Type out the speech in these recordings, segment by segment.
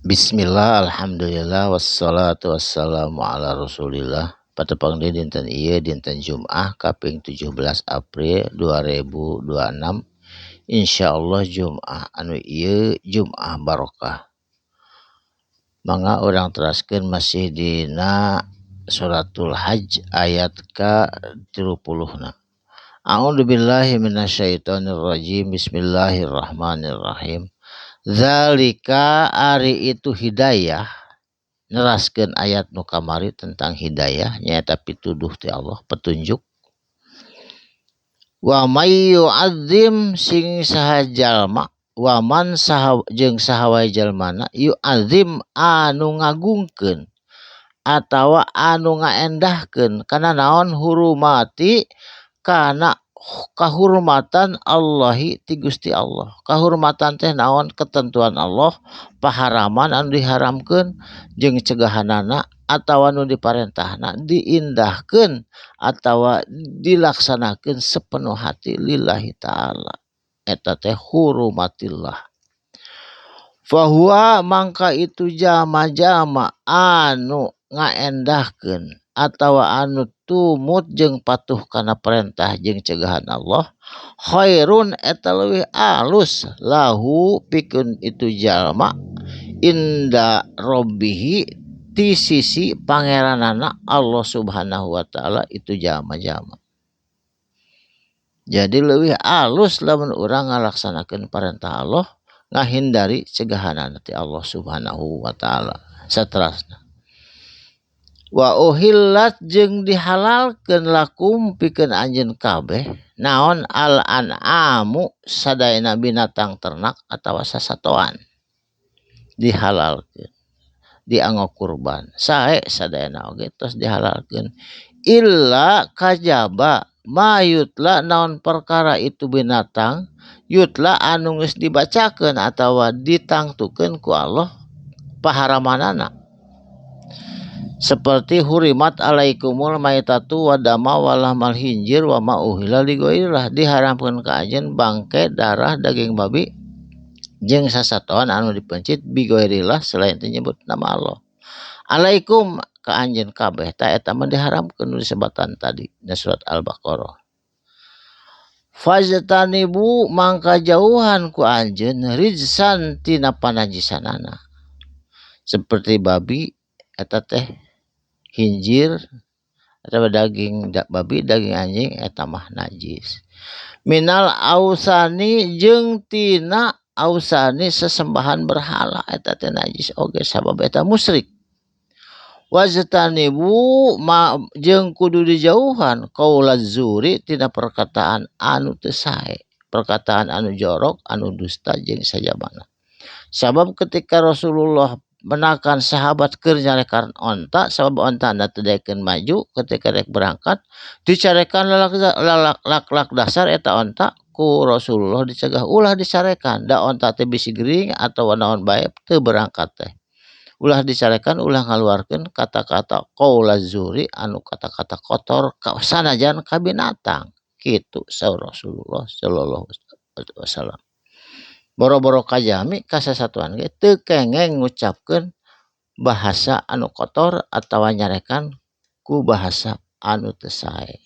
Bismillah, alhamdulillah, wassalatu wassalamu ala rasulillah. Patepang deui dinten ieu, dinten Jumat kaping 17 April 2026. Insyaallah Jumat anu ieu Jumat barokah. Mangga urang teraskeun masih dina suratul Hajj ayat ka 30 na. A'udzubillahi minasyaitonirrajim. Bismillahirrahmanirrahim. Zalika ari itu hidayah, neraskeun ayat nu kamari tentang hidayah, nyaeta pituduh ti Allah, petunjuk. Wa may yu'azzim sing saha jalma, wa man saha jeung saha wae jalmana, yu'azzim anu ngagungkeun atawa anu ngaendahkeun kana naon, hurumati kana kahurmatan Allahi ti Gusti Allah. Kahurmatan teh naon? Ketentuan Allah, paharaman anu diharamkeun jeung cegahanana atawa nu diparentahna diindahkeun atawa dilaksanakeun sepenuh hati lillahi ta'ala, eta teh hurumatillah. Fahuwa mangka itu jalma-jalma anu ngaendahkeun atawa anu tumut jeung patuh kana perintah jeung cegahan Allah, khairun eta leuwih alus, lahu pikeun itu jalma, inda robbihi ti sisi pangeranana Allah Subhanahu wa taala itu jalma-jalma. Jadi leuwih alus lamun urang ngalaksanakeun perintah Allah, ngahindari cegahanana ti Allah Subhanahu wa taala. Saterasna, wa uhillat jeung dihalalkeun, lakum pikeun anjeun kabeh naon, al an'amu sadayana binatang ternak atawa sasatoan dihalalkeun dianggo kurban, sae sadayana oge tos dihalalkeun, illa kajaba, ma yutla naon perkara itu binatang, yutla anu geus dibacakeun atawa ditangtukeun ku Allah paharamanana, seperti hurimat alaikumul maitatu wa dama wa lahmal khinzir wa ma uhilla li ghairillah, diharamkeun ka anjeun bangke, darah, daging babi jeung sasatoan anu dipencit, bi ghairillah selain teu nyebut nama Allah, alaikum ka anjeun kabeh. Ta eta mah diharamkeun nu disebatan tadi dina surat Al-Baqarah. Fajtanibu mangka jauhan ku anjeun, rijsan tina panajisanana, seperti babi eta teh, khinzir atau daging babi, daging anjing, eta mah najis. Minal ausani jeung tina ausani sesembahan berhala, eta teh najis oge sabab eta musyrik. Wajtanibu ma jeung kudu dijauhan, qaulaz zuri tina perkataan anu teu sae, perkataan anu jorok, anu dusta jeung sajabana. Sabab ketika Rasulullah menakan sahabat keur nyarekan onta, sabab onta teu daekeun maju ketika rek berangkat, dicarekan lalak lalak lak dasar eta onta, ku Rasulullah dicegah ulah dicarekan, da onta teh bisi gering atau naon bae teu berangkat teh. Ulah dicarekan, ulah ngaluarkeun kata-kata qaulaz zuri anu kata-kata kotor sanajan ka binatang kitu, saur Rasulullah sallallahu alaihi wasallam. Boro-boro ka jalmi, ka sasatoan ge teu kengeng ngucapkeun bahasa anu kotor atawa nyarekan ku bahasa anu teu sae.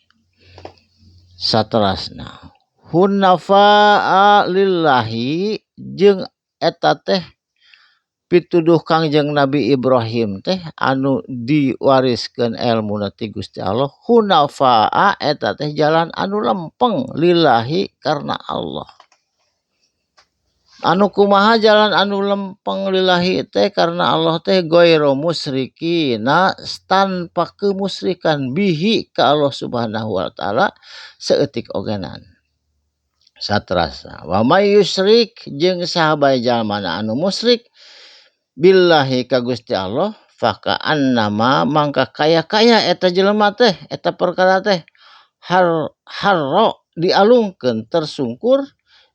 Saterasna, hunafa'a lillahi jeung eta teh pituduh Kangjeng Nabi Ibrahim teh anu diwariskeun elmuna ti Gusti Allah. Hunafa'a eta teh jalan anu lempeng, lillahi karena Allah. Anu kumaha jalan anu lempeng lillahi teh karena Allah teh? Ghairu musyrikina tanpa kemusyrikan, bihi ka Allah Subhanahu wa taala saeutik ogenan. Saterasna, wa may yusyrik jeung saha bae jalmana anu musyrik, billahi ka Gusti Allah, faka annama mangka kaya-kaya eta jelema teh, eta perkara teh, har harro dialungkeun, tersungkur,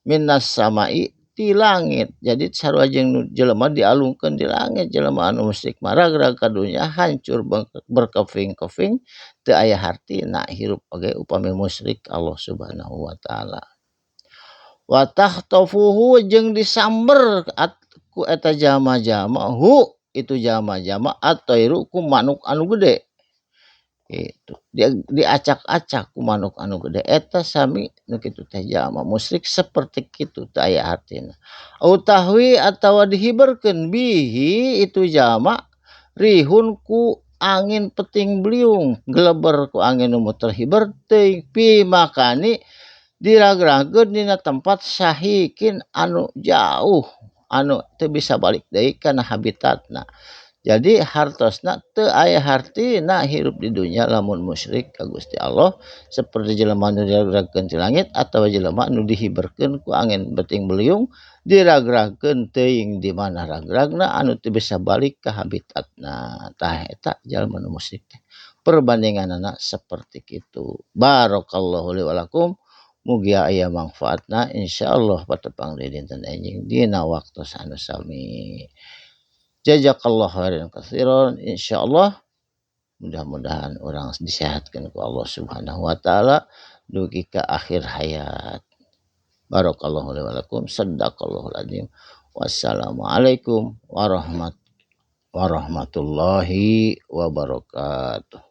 minas samai ti langit. Jadi sarua jeung jelema dialungkeun di langit. Jelema anu musyrik mah ragrag ka dunya, hancur berkeping-keping, teu aya hartina hirup oge upami musyrik Allah Subhanahu wa taala. Wa takhtafuhu jeung disamber. ku eta jalma-jalma hu itu jalma-jalma at-tairu ku manuk anu gede gitu diacak-acak ku manuk anu gede eta sami nu kitu teh jalma musyrik seperti kitu teu aya hartina au tahwi atawa dihiberkeun bihi itu jalma rihun ku angin peting beliung geleber ku angin nu muter hiber teuing pi makani diragragkeun dina tempat sahikin anu jauh anu teu bisa balik deui kana habitatna. Jadi hartosna teu aya hartina hirup di dunya lamun musyrik ka Gusti Allah seperti jelema nu diragragkeun ti langit atawa jelema nu dihiberkeun ku angin beting beliung diragragkeun teuing di mana ragragna anu teu bisa balik ka habitatna. Tah eta jalma nu musyrik teh perbandinganana seperti kitu. Barakallahu li wa lakum, mugia aya mangfaatna insyaallah patepang deui dinten enjing dina waktos anu sami. Jazakallahu khairan katsiran, insyaallah mudah-mudahan urang disehatkeun ku Allah Subhanahu wa taala dugi ka akhir hayat. Barakallahu li wa lakum, sadaqallahul azim. Wassalamualaikum warahmatullahi wabarakatuh.